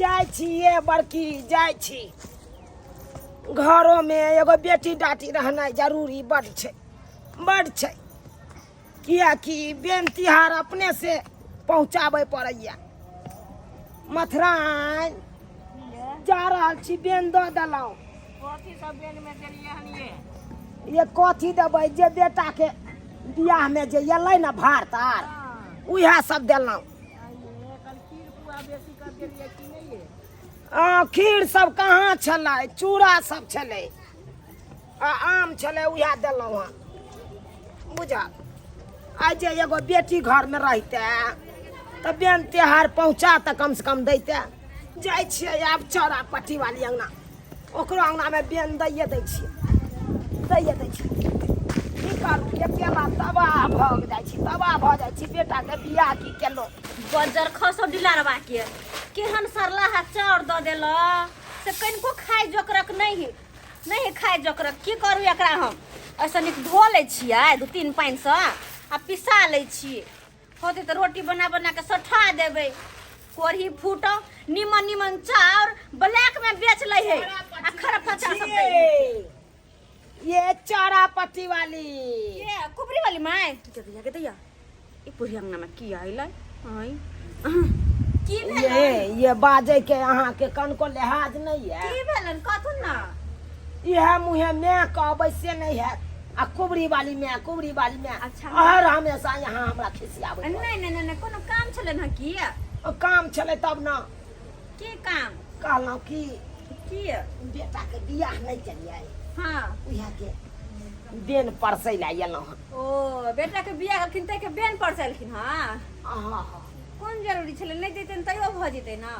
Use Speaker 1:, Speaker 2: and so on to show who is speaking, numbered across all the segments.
Speaker 1: जाइ छी ये बड़की, जाइ छी। घरोमे एगो बेटी डाटी रहनाइ जरूरी बड्ड छै, बड्ड छै, किएकि बेन तिहार अपने से पहुँचाबै पड़ैया। मथुराइन जा रहल छी, बेन दऽ देलहुँ।
Speaker 2: कथी सब बेन में देलियै हन ये?
Speaker 1: ये कथी देबै, जे बेटाके बियाहमे जे एलै ने भार तार, उएह सब देलहुँ। आ खीर सब कहाँ छलै, चूड़ा सब छलै आ आम छलै, उएह देलहुँ हँ। बुझल, आइ जे एगो बेटी घरमे रहिते तऽ बेन त्योहार पहुँचा तऽ कमसँ कम दैते। जाइ छियै आब चौरा पट्टी वाली अङ्गना, ओकरो अङ्गनामे बेन दैए दै छियै, दैए दै छियै। की करू, अकेला तबाह भऽ जाइ छी, तबाह भऽ जाइ छी। बेटाके बियाह की केलहुँ?
Speaker 3: बज्जर खसो डिलारबा के केहन सरलाहा चाउर दऽ देल से कनिको खाय जोकरक नहि है, नहि है खाय जोकरक। की करू एकरा हम? ऐसा नीक धो लै छियै दू तीन पानिसँ आ पिसा लै छियै, होतै तऽ रोटी बना बना कऽ सठा देबै। कोढ़ी फूटो, निमन निमन चाउर ब्लैक में बेच लै है आ खराब चाउर सब दै है।
Speaker 1: ये चारा पट्टी वाली,
Speaker 3: ये कुबरी वाली माय के दैया, के दैया। ई बुढ़ी अंगना में की आइलै? आइ की भेलै?
Speaker 1: ये बाजै के अहाँ के कनको लिहाज नहीं है।
Speaker 3: की भेलन, कथुन ना?
Speaker 1: इहे मुहे मैं कहबै से नहीं है आ कुबरी वाली में, कुबरी वाली में।
Speaker 3: अच्छा।
Speaker 1: हर हमेशा यहाँ हमरा खिसियाबै।
Speaker 3: नहीं नहीं नहीं, कोनो काम छलै ना? की
Speaker 1: काम छलै तब ना।
Speaker 3: की काम?
Speaker 1: कहलहुँ की
Speaker 3: की
Speaker 1: बेटा के बियाह नहीं केलियै?
Speaker 3: हाँ।
Speaker 1: उएह के बेन परसै लए एलहुँ हँ।
Speaker 3: ओ बेटा के बियाह केलखिन ताहि के बेन परसलखिन? हाँ।
Speaker 1: हाँ।
Speaker 3: कोन जरूरी छलै? नहि दैतनि तैयो भऽ जेतै ना।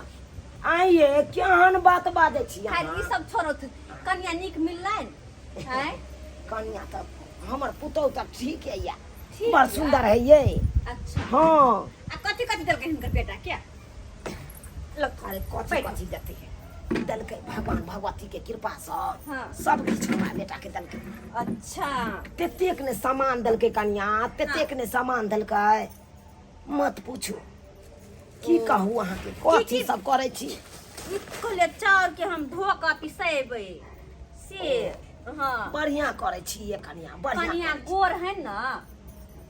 Speaker 1: आइये केहन बात बाजै छी
Speaker 3: खैर,
Speaker 1: अहाँ?
Speaker 3: ई सब छोड़ो, कनिया नीक मिललनि? आँय?
Speaker 1: कनिया तऽ हमर पुतहु तऽ ठीक है या,
Speaker 3: ठीक
Speaker 1: बड़
Speaker 3: या।
Speaker 1: सुंदर है ये।
Speaker 3: अच्छा।
Speaker 1: हाँ।
Speaker 3: आ कथी कथी देलकै हिनकर बेटा के?
Speaker 1: अरे कथी
Speaker 3: बैठ।
Speaker 1: कथी देतै, देलकै भगवान भगवती के कृपा से।
Speaker 3: हाँ।
Speaker 1: सब किछु हमरा बेटा के देलकै।
Speaker 3: अच्छा।
Speaker 1: तेतेक ने सामान देलकै कनिया, तेतेक ने सामान देलकै, मत पूछू। की कहू अहाँके, कथी सब करै छी?
Speaker 3: ई कहलियै चाउर के हम धो कऽ पिसेबै से। हाँ।
Speaker 1: बढ़िया करै छी ये कनिया, बढ़िया।
Speaker 3: कनिया
Speaker 1: करै छी।
Speaker 3: गोर है ना?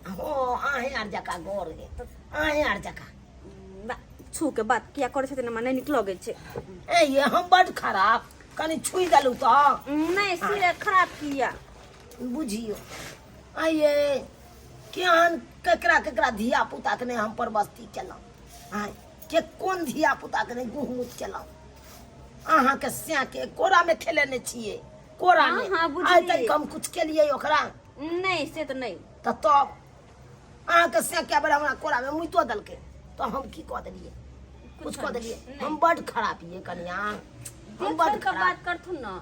Speaker 1: हँ, अहें आर जकाँ गोर है, अहें आर जकाँ।
Speaker 3: बा, छू के बात किया करै छथिन? हमरा नहि नीक लगै छै।
Speaker 1: ए ये हम बड खराब, कनि छुइ देलहुँ तऽ?
Speaker 3: नहि, से खराब किया?
Speaker 1: बुझियौ आइये केहन केकरा केकरा धिया पुताके नहि हम परबस्ती केलहुँ आँय, के कोन धिया पुताके नहि गुह मुत केलहुँ। अहाँके सैके कोरामे खेलेने छियै, कोरामे।
Speaker 3: हाँ, हाँ,
Speaker 1: आइ
Speaker 3: बुझलियै।
Speaker 1: तक हम कुछ केलियै ओकरा?
Speaker 3: नहि, से तऽ नहि।
Speaker 1: तऽ तब अहाँके से कए बेर हमरा कोरामे मुइतो देलकै तऽ हम की कऽ देलियै? कुछ कऽ देलियै? हम बड खराब ये कनिया, हम बड
Speaker 3: देख के
Speaker 1: खराब।
Speaker 3: बात करथुन न,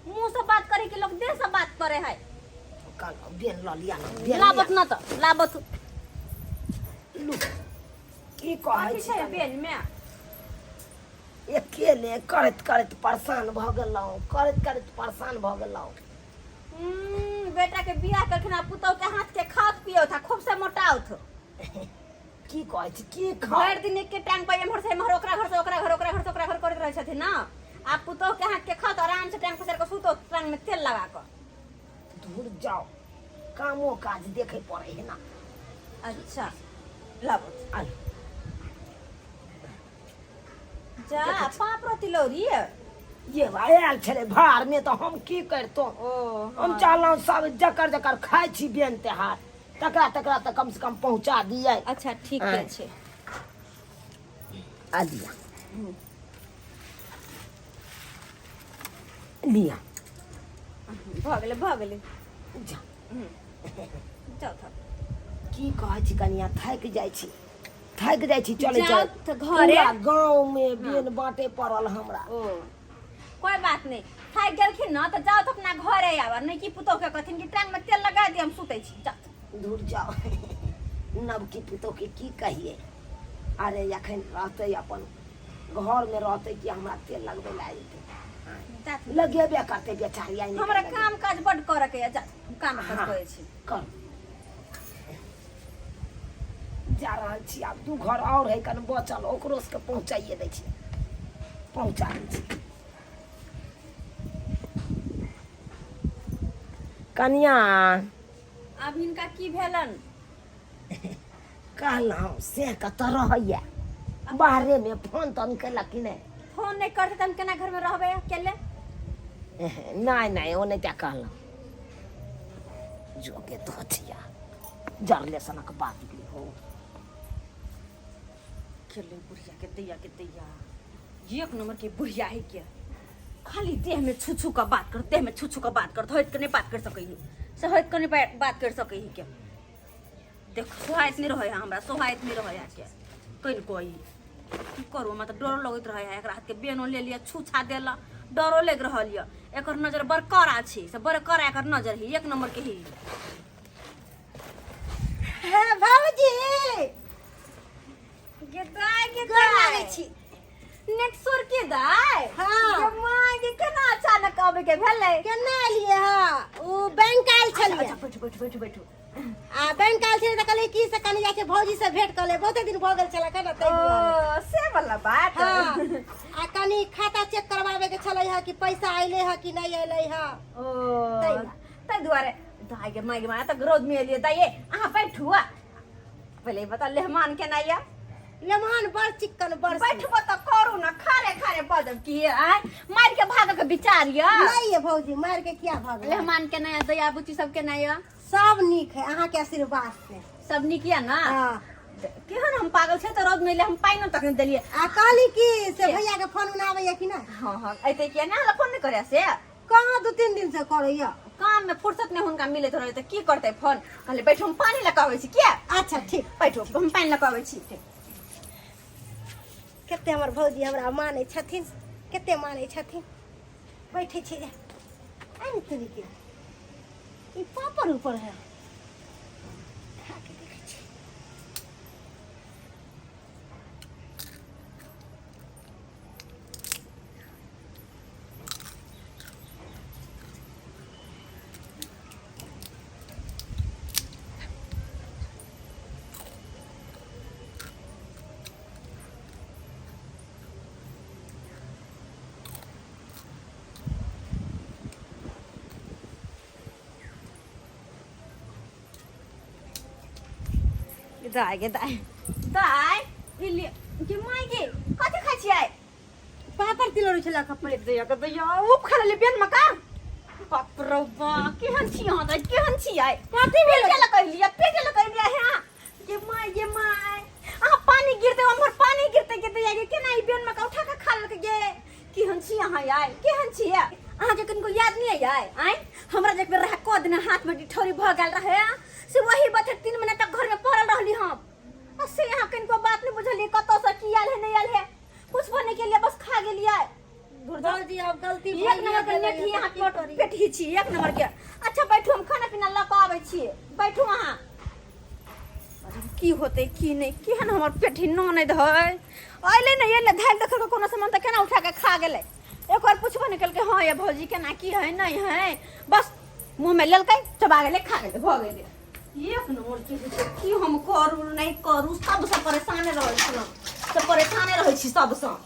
Speaker 3: मुंह से बात करे के लोग देह से बात करे है।
Speaker 1: कहलहुँ बेन लऽ लिअ ने, बेन
Speaker 3: लाबत
Speaker 1: लिअ।
Speaker 3: न तऽ लाबत।
Speaker 1: लू, की कहै
Speaker 3: कथी
Speaker 1: छी
Speaker 3: छै
Speaker 1: कनिया?
Speaker 3: बेन में?
Speaker 1: अकेले करैत करैत परेशान भऽ गेलहुँ, करैत करैत परेशान भऽ गेलहुँ।
Speaker 3: बेटा के बियाह करखिन आ पुतहु के हाथ के खाउत पियौत आ खूब से मोटाउत।
Speaker 1: की कहै छी, की खाउ?
Speaker 3: भरि दिन एके टांग पर एम्हर से एम्हर, ओकरा घर से ओकरा घर, ओकरा घर से ओकरा घर करैत रहै छथिन ना। आ पुतहु के हाथ के खाउत, आराम से टांग पसारि कऽ सुतो टांग में तेल लगा कऽ।
Speaker 1: धुर जाओ, कामो काज देखे पड़े है ना।
Speaker 3: अच्छा, लाबत।
Speaker 1: आल।
Speaker 3: जा पापड़ो तिलौरी।
Speaker 1: ये आयल छलै भार में तऽ हम की करितहुँ?
Speaker 3: ओ
Speaker 1: हम
Speaker 3: हाँ।
Speaker 1: चाहलहुँ सब जकर जकर खाइ छी बेन तेहार, तकरा तकरा तऽ कम से कम पहुँचा दियै।
Speaker 3: अच्छा, ठीक
Speaker 1: हाँ।
Speaker 3: छै।
Speaker 1: आ लिअ, लिअ।
Speaker 3: भऽ गेलै, भऽ गेलै।
Speaker 1: जा।
Speaker 3: जाउ तऽ।
Speaker 1: की कहै छी कनिया, थाकि जाइ छी, थाकि जाइ छी चलै
Speaker 3: जाउ
Speaker 1: चलै।
Speaker 3: तऽ घरे।
Speaker 1: पूरा गाँव में बेन बाँटे पड़ल हमरा।
Speaker 3: ओ कोई बात नहीं, थाकि गेलखिन ना तऽ जाउ तऽ अपना घरे आब, नहि कि पुतोह के कहथिन कि टांग में तेल लगा दिअ, हम सुतै छी, जाउ।
Speaker 1: दूर जाओ, नवकी पुतोह के की कहिए। अरे अखन रहतै अपन घर में रहतै कि हमरा तेल लगबै लए जेतै?
Speaker 3: जाउ।
Speaker 1: लगेबे करतै बेचारी आइ।
Speaker 3: हमरा काम काज बड करऽ के यऽ, जाउ, हम काम काज
Speaker 1: हाँ।
Speaker 3: करै छी।
Speaker 1: कर जा रहल छी आब, दू घर और है कन बचल, ओकरो सबके पहुँचाइए दै छी। पहुँचा दै छी। कनिया,
Speaker 3: आब हिनका की भेलन?
Speaker 1: कहलहुँ से कतऽ रहैया बाहरेमे? फोन तोन केलक कि नहि?
Speaker 3: फोन नहि करतै तऽ हम केना घरमे रहबै अकेले?
Speaker 1: नहि नहि, ओ नहि। तऽ कहलहुँ जोगे धोतिया जरले सनक बात भी हो।
Speaker 3: खेले बुढ़िया के दैया के दैया, एक नंबर के बुढ़िया है के खाली देह में छू छू का बात कर, देह में छू छू का बात कर, होइत के नहीं बात कर सकै ही से, होइत के नहीं बात कर सकै ही के। देख, सोहाइत नहीं रहे है हमरा, सोहाइत नहीं रहे है के कहीं कोई। की करू, हमरा तऽ डरो लगैत रहे है। एकरा हाथ के बेनो ले लिअ, छू छा देला, डरो लग रहल यऽ। एकर नजर बड़ कड़ा छै, से बड़ कड़ा एकर नजर है, एक नंबर के ही।
Speaker 4: हे भौजी।
Speaker 3: गे दाय, गे
Speaker 4: गोर लागै छी।
Speaker 3: नेटसोर के दाय?
Speaker 4: हाँ।
Speaker 3: गे माय गे, केना अचानक आबै के भेलै?
Speaker 4: केना एलियै? हँ, ओ बैंक आयल छलियै।
Speaker 3: अच्छा, बैठू बैठू बैठू बैठू।
Speaker 4: आ बैंक आयल छलियै तऽ कहलियै की से कनि जाइ छै भौजी से भेंट कऽ ले, बहुते दिन भऽ गेल छलै ने, ताहि दुआरे।
Speaker 3: ओ से वाला बात।
Speaker 4: हाँ, आ कनि खाता चेक करवावे के छलै हँ कि पैसा अयलै हँ कि नहि अयलै हँ।
Speaker 3: ओ
Speaker 4: ताहि ला।
Speaker 3: ताहि दुआरे। दाय गे माय गे माय, तऽ रौद में एलियै। दाय, अहाँ बैठू। आ पहिले ई बता, लेहमान केना यऽ?
Speaker 4: लेमहान बड़ चिक्कन, बड़।
Speaker 3: बैठबो तऽ करू ने, खारे खारे बजब की आय? मारि के भागऽ के विचार यऽ?
Speaker 4: नहीं ये भौजी, मार के किया भागल?
Speaker 3: मेहमान केना यऽ? दैया बुच्ची सब केना यऽ?
Speaker 4: सब नीक है अहाँ के आशीर्वाद से।
Speaker 3: सब नीक यऽ ने?
Speaker 4: हाँ।
Speaker 3: केहन हम पागल छै तऽ रौद में एलियै, हम पानिओ तक नहि देलियै।
Speaker 4: आ कहली कि से भैया के फोन उन आबैया कि नहि?
Speaker 3: हँ हँ, अयतै किया नहि? हमरा फोन नहि करे से।
Speaker 4: कहाँ 2-3 दिन से करैया।
Speaker 3: काम में फुर्सत नहीं हुनका मिलैत रहे तऽ की करतै फोन? कहलियै बैठू, हम पानी लऽ कऽ अबै छी। किया?
Speaker 4: अच्छा ठीक।
Speaker 3: बैठू, हम पानि लऽ कऽ अबै छी।
Speaker 4: कते हमर भौजी हमरा मानै छथिन, कते मानै छथिन। बैठे छी जे आइ ने तोरी के ई पापड़ ऊपर है, खा के देखै छी।
Speaker 3: दाय गे दाय, दाय ई लिअ। गे माय गे, कथी खाइ छियै?
Speaker 4: पापड़ तिलौरी छलै कपड़े।
Speaker 3: दैया के दैया, ओ खा लेलियै बेन मका। बाप रौ बा, केहन छी अहाँ दाय, केहन छियै?
Speaker 4: कथी भेल?
Speaker 3: पेटे लऽ कहलियै, पेटे लऽ कहलियै। हाँ गे माय, गे माय, अहाँ पानी गिरते, उम्हर पानी गिरते। गे दैया गे, केना ई बेन मका उठा के खा लेलकै? गे केहन छी अहाँ यार, केहन छी? अहाँके कनिको याद नहीं आय आय? हमरा जे एक बेर रहे कऽ देने हाथ में डिठौरी भऽ गेल रहे, से वही बात 3 महीना तक घर में पड़ल रहली हम। आ से अहाँ कनिको बात नहीं बुझलियै, कतऽ से की आयल है, नहीं आयल है, कुछ बने के लिए बस खा गेलियै।
Speaker 4: भौजी, अब गलती
Speaker 3: एक नंबर के नेट ही अहाँ पेट ही छी, एक नंबर के। अच्छा बैठू, हम खाना पीना लऽ कऽ आबै छी, बैठू अहाँ। की होतै की नहि, केहन हमर पेट ही ननैद है। अयलै नहि अयलै, धारि देखल कोनो सामान तऽ केना उठा कऽ खा गेलै। एक बार पुछबो नहि केलकै, हँ ये भौजी, केना की है, नहि है, बस मुँहमे लेलकै, चबा गेलै, खा गेलै, भऽ गेलै। एक नंबर के होइ छै। की हम करू नहि करू, सबसँ परेशाने रहै छी हम, सब परेशाने रहै छी सबसँ।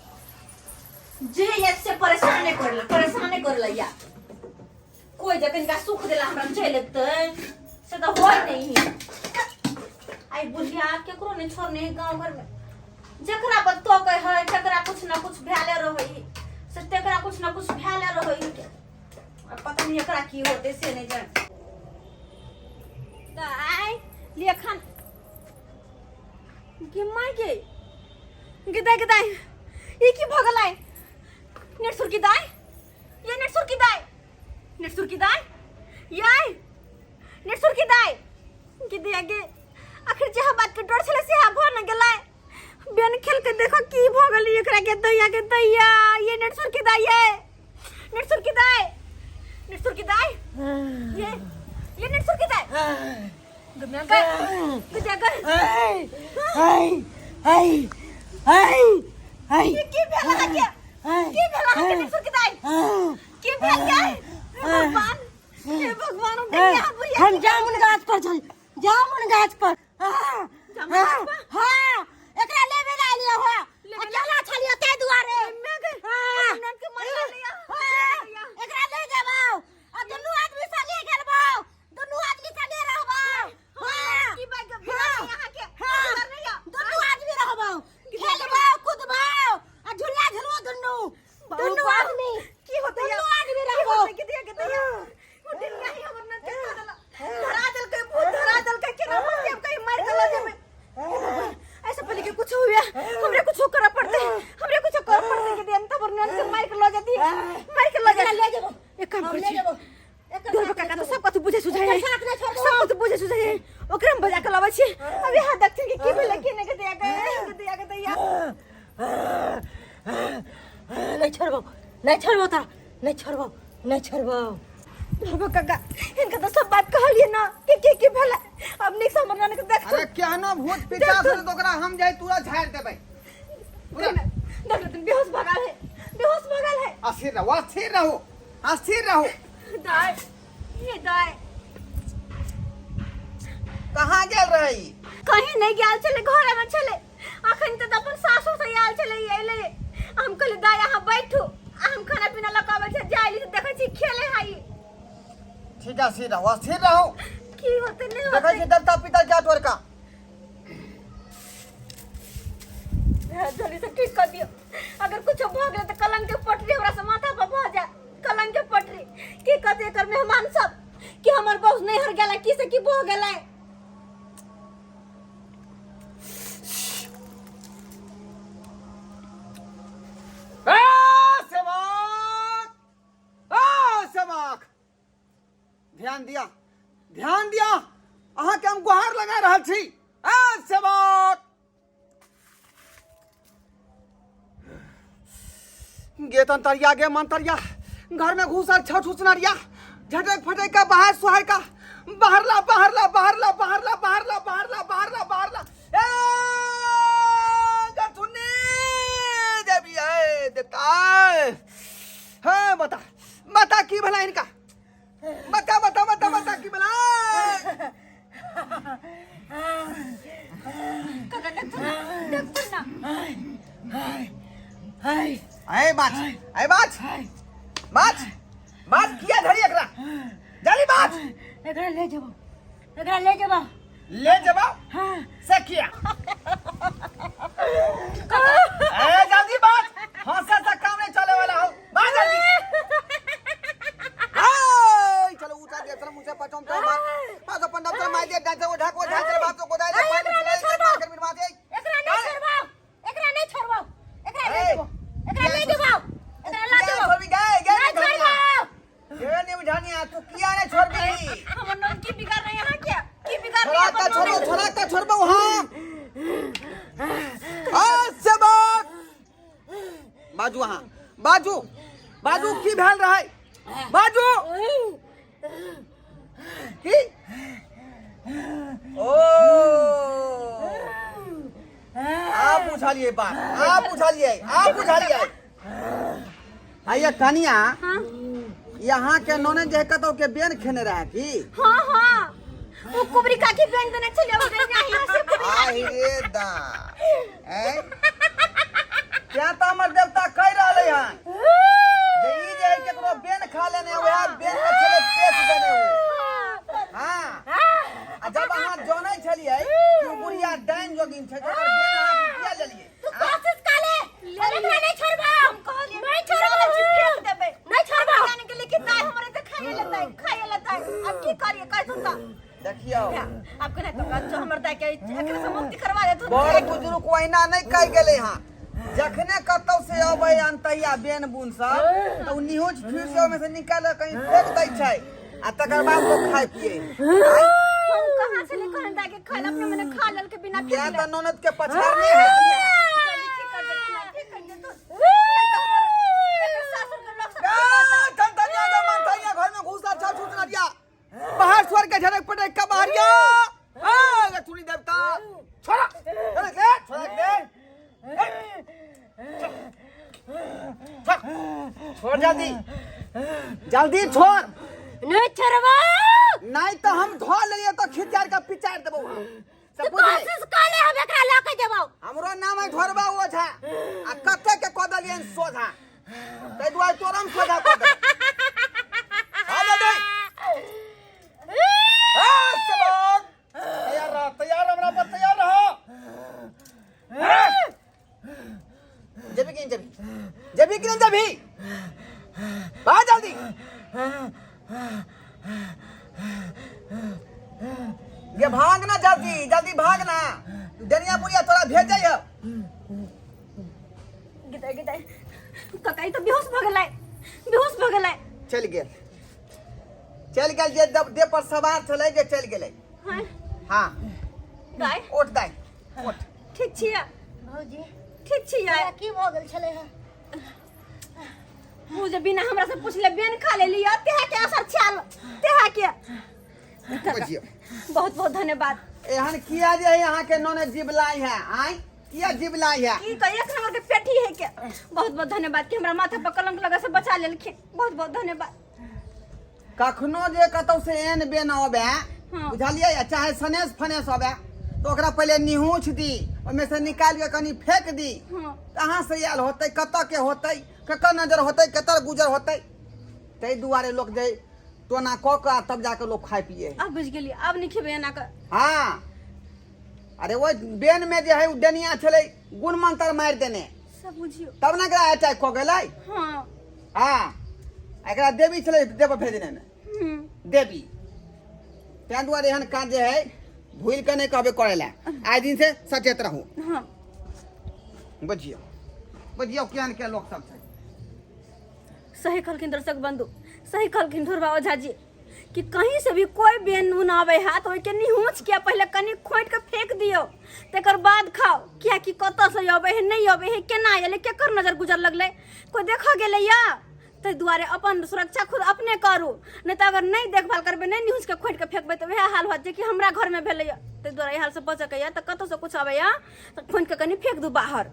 Speaker 3: जे ये से परेशाने करला, परेशाने करला या कोई जे कनिका सुख देला हमरा चलि अयतै से तऽ होइ नहीं है। आई बुढ़िया केकरो नहीं छोड़ने है गाँव घर में, जकरा पर तकै है तकरा कुछ न कुछ भेले रहै है, से तकरा कुछ न कुछ भेले रहै है। आ पता नहीं एकरा की होतै से नहीं जान। दाइ लिअ खान। गे माय गे, गे दाइ, गे दाइ, ई की भऽ गेलै? नेट सुरकी दाइ, ये नेट सुरकी दाइ, नेट सुरकी दाइ, याय नेट सुरकी दाइ, गे दैया गे, आखिर जे बात के डर छलै से भऽ न गेलै। बेन खेल के देखो की भऽ गेलै एकरा। के दैया के दैया, ये नेट सुरकी दाइ, ये नेट सुरकी दाइ, नेट सुरकी दाइ, ये नेट सुरकी दाइ, गे गे गे। ये की भेल अहाँके? की भेल अहाँके नेट सुरकी दाइ? की भेल गे? हे भगवान, हे भगवान, हम देखिए बुढ़िया।
Speaker 4: हम जामुन गाछ पर चल, जामुन गाछ पर।
Speaker 3: जामुन गाछ पर?
Speaker 4: हाँ, एकरा लेबे ला एलियै हो, अकेला छलियै ताहि दुआरे। हाँ। दुनू आदमी
Speaker 3: की होतै
Speaker 4: दुनू आदमी रहबो
Speaker 3: के दिया के दिया ओ दुनिया ही हमर नन के खा देला धरा देलकै भूत धरा देलकै केना बचेब कहीं मार के लऽ जेबै ऐसे पहले के कुछ हुआ हमरे कुछ करऽ पड़तै हमरे कुछ करऽ पड़तै के दिया तब नन के मार के लऽ जती मार के लऽ
Speaker 4: एकरा
Speaker 3: जती
Speaker 4: ले जेबो
Speaker 3: एक काम
Speaker 4: हम
Speaker 3: करै
Speaker 4: ले
Speaker 3: छी
Speaker 4: जेबो एकर
Speaker 3: दुर्गा
Speaker 4: साथ
Speaker 3: काका
Speaker 4: नहि
Speaker 3: तो सब कथु बुझे सुझाए
Speaker 4: एकर साथ नहि छोड़बो।
Speaker 3: सब कथु बुझे सुझाए ओकरे हम बजा के लाबै छी अब यहाँ देखथिन कि की भेलै की नहि के दिया के के दिया के दिया
Speaker 4: नहीं छोड़बो नहीं छोड़बो तोरा नहीं छोड़बो नहीं छोड़बो
Speaker 3: दुर्गा काका इनका तो सब बात कहलिए ना कि की की भेलै अब नीक से हमर नानी के देख
Speaker 5: अरे केहनो भूत पिचास होतै तऽ ओकरा हम जाय तुरंत झाड़ि देबै तुरंत
Speaker 3: देख लेथिन बेहोश भगल है बेहोश भगल है
Speaker 5: अस्थिर रहू अस्थिर रहू अस्थिर रहू
Speaker 3: दाय ये दाय
Speaker 5: कहाँ गेल रही
Speaker 3: कहीं नहीं गेल छलै घरे में छलै अखन तऽ अपन सासुर से आयल छलै ई अयलै हम कहली दाय अहाँ बैठू आ हम खाना पीना लऽ कऽ आबै छी जाय तऽ देखै छी खेले है ई
Speaker 5: ठीक है अस्थिर रहू अस्थिर रहू
Speaker 3: की होतै नहीं
Speaker 5: देखै
Speaker 3: होतै
Speaker 5: छी देवता पितर क्या तोड़का
Speaker 3: जल्दी से ठीक कर दियो अगर कुछ भऽ गेलै तऽ कलंक के पटरी हमरा से माथा पर भऽ जाए कलंक के पटरी की कहते एकर मेहमान सब कि हमर बहू नैहर गेला की से की भऽ गेलै
Speaker 5: ए सेवक ए सेवक ध्यान दिया ध्यान दिया अहाँके हम गुहार लगा रहल छी ए सेवक गे तंतरिया गे मंतरिया घर में घुसल छठ उसनरिया झटक फटक का बाहर सुहार का बाहर ला बाहर ला बाहर ला बाहर ला बाहर ला बाहर ला बाहर ला बाहर ला ए गठुनी देवी ए देता हाँ बता बता की भला इनका बता बता बता बता की भला
Speaker 3: काका देखथुन ना देखथुन ना
Speaker 5: अरे बात अरे बात बात बात किया धरी एकरा जल्दी बात
Speaker 4: एकरा ले जेबो एकरा ले जेबो
Speaker 5: ले जबा
Speaker 4: हाँ
Speaker 5: से किया ए जल्दी बात हंसा सा काम नहीं चले वाला हो बात जल्दी ए चलो उठा दे चलो मुझे पचम तो मार पासो पंडा चलो मार दे डांस वो ढाक वो ढाक चलो बाप तो गोदाई दे पानी चले चल मार कर मार दे
Speaker 4: एकरा नहीं छोड़बो एकरा नहीं छोड़बो एकरा ले जेबो एकरा ले जेबो एकरा ला जेबो
Speaker 5: छोड़ भी गए गए
Speaker 4: नहीं छोड़बो
Speaker 5: ये नहीं बुझानी तू किया नहीं छोड़ भी
Speaker 3: हमर नाम की बिगाड़ रहे यहाँ क्या की बिगाड़ रहे
Speaker 5: छोड़ा का छोड़ो छोड़ा का छोड़बो हम आ सबक बाजू अहाँ बाजू बाजू की भेल रहै बाजू की ओ आ बुझलियै बात आ बुझलियै आ बुझलियै आइए कनिया यहाँ के नोने जे कतौ के बेन खेने रहे की
Speaker 3: हाँ हाँ वो कुबरी काकी बेन देने चले वो बेन यहाँ से कुबरी
Speaker 5: आहि रे दा ऐ क्या तो हमर देवता कह रहले हन जे ई जे है केकरो बेन खा लेने वएह बेन में छले पेश देने उ हां आ जब अहाँ जानै छलियै कि उ बुढ़िया डाइन जोगिन छै तऽ ओकर बेन अहाँ किया लेलियै
Speaker 4: तू कोशिश कर ले एकरा नहीं छोड़बो
Speaker 3: हम कहलिए
Speaker 4: नहीं छोड़बो
Speaker 3: फेंक देबै
Speaker 4: नहीं छोड़बो
Speaker 3: जाने के लिए कि दाई हमरे तो खाए लेतै खाए लेतै अब की करिए कह तू तो
Speaker 5: देखियौ
Speaker 3: अब केना तो जो हमर दाई के एकरा से मुक्ति करवा दे तू
Speaker 5: बड़ बुजुर्ग ओहिना नहि कहि गेलै हँ जखने कतौ से अबै अनतैया बेन बुन सब तऽ ओ निहुँच फिर से ओहिमे से निकालि कऽ कहीं फेंक दै छै आ तकर बाद लोक खाइ पिए
Speaker 3: हम कहां से ले कहन दाई के खाए अपने मने खा लेल के बिना
Speaker 5: क्या
Speaker 3: फेंकले
Speaker 5: तऽ ननद के पछाड़ने है
Speaker 3: जल्दी ठीक कर दे ठीक कर दे तू एकर सासुर के लोग सब
Speaker 5: तंतनिया के मनतैया घर में घुसा छा छूट दिया बाहर स्वर के झटक पटक का बाहर या आ चुनी देवता छोड़ा छोड़ा दे छोड़ा दे छोड़ जल्दी जल्दी छोड़
Speaker 4: नहीं छोड़बो
Speaker 5: नहीं तो हम धो लेलिए तो खिचार के पिचार देबो हम
Speaker 4: तू
Speaker 5: सब बुझ ले
Speaker 4: कोशिश कर ले हम एकरा लऽ के जेबो
Speaker 5: हमरो नाम है ढोरबा ओझा आ कते के कऽ देलियन सोझा ताहि दुआरे तोरा हम सोझा कऽ देबो आ जल्दी ए, सबक! तैयार रह तैयार हमरा पर तैयार रह जेबी कि नहीं जेबी जेबी कि नहीं जेबी? भाग जल्दी। ये भाग ना जल्दी जल्दी भाग ना, डनिया बुढ़िया तोरा भेजै है।
Speaker 3: गिदाय गिदाय काका, ई तऽ बेहोश भऽ गेलै, बेहोश भऽ गेलै।
Speaker 5: चलि गेल, चलि गेल जे देह पर सवार छलै जे चलि गेलै।
Speaker 3: हाँ।
Speaker 5: हाँ।
Speaker 3: दाय।
Speaker 5: उठ दाय, उठ।
Speaker 3: ठीक छियै?
Speaker 4: भौजी।
Speaker 3: ठीक छियै?
Speaker 4: हमरा की भऽ गेल छलै हँ?
Speaker 3: ओ जे बिना हमरा से पूछले बेन खा लेली, तेहा के असर छल, तेहा के।
Speaker 5: बुझियौ।
Speaker 3: बहुत बहुत धन्यवाद।
Speaker 5: एहन किया जे है अहाँके ननद जिबलाई है? आँय, किया जिबलाई है?
Speaker 3: की कह, एक नंबर के पेटी है के। बहुत बहुत धन्यवाद कि हमरा माथा पर कलंक लगा से बचा लेलखिन। बहुत बहुत धन्यवाद।
Speaker 5: कखनो जे कतौ से एन बेन अबे,
Speaker 3: हाँ।
Speaker 5: बुझलियै, आ चाहे सनेस फनेस अबे तऽ ओकरा पहिले निहुँछ दी, ओहिमे से निकालि कऽ कनि फेंक दी।
Speaker 3: हाँ।
Speaker 5: कहाँ से आयल होतै, कतऽ के होतै, ककर नजर होतै, ककर गुजर होतै। ताहि दुआरे लोक जे टोना कऽ कऽ आ तब जाके लोक खाइ पिए।
Speaker 3: आब बुझि गेलियै, आब नहि खेबै एना कऽ।
Speaker 5: हाँ, अरे ओहि बेन में जे है ओ डनिया छलै गुण मंत्र मारि देने।
Speaker 3: सब बुझियौ।
Speaker 5: तब ने एकरा अटैक कऽ गेलै।
Speaker 3: हाँ।
Speaker 5: हाँ, एकरा देवी छलै देव भेजने में। देवी। ताहि दुआरे एहन काज जे है भूलि कऽ नहि कहबै करै लए। आइ दिन से सचेत रहू।
Speaker 3: हाँ।
Speaker 5: बुझियौ, बुझियौ केहन के लोक सब छै।
Speaker 3: सही कहलखिन दर्शक बंधु, सही कहलखिन ढोरबा ओझा जी कि कहीं से भी कोई बेन उन आवे है तो ओहिके निहुँच के पहले कनि खोंटि के फेंक दियौ, तकर बाद खाओ। कियाकि कतऽ से अबै है, नहि अबै है, केना एलै, केकर नजर गुजर लगलै, कोई देखऽ गेलै या? ताहि दुआरे अपन सुरक्षा खुद अपने करू, नहि तऽ अगर नहि देखभाल करबै, नहि निहुँच के खोंटि के फेंकबै तऽ वएह हाल होयत जे कि हमरा घरमे भेलैया। ताहि दुआरे एहि हालसँ बचऽके यऽ तऽ कतऽसँ किछु अबैया तऽ खोंटि के कनि फेंक दू बाहर।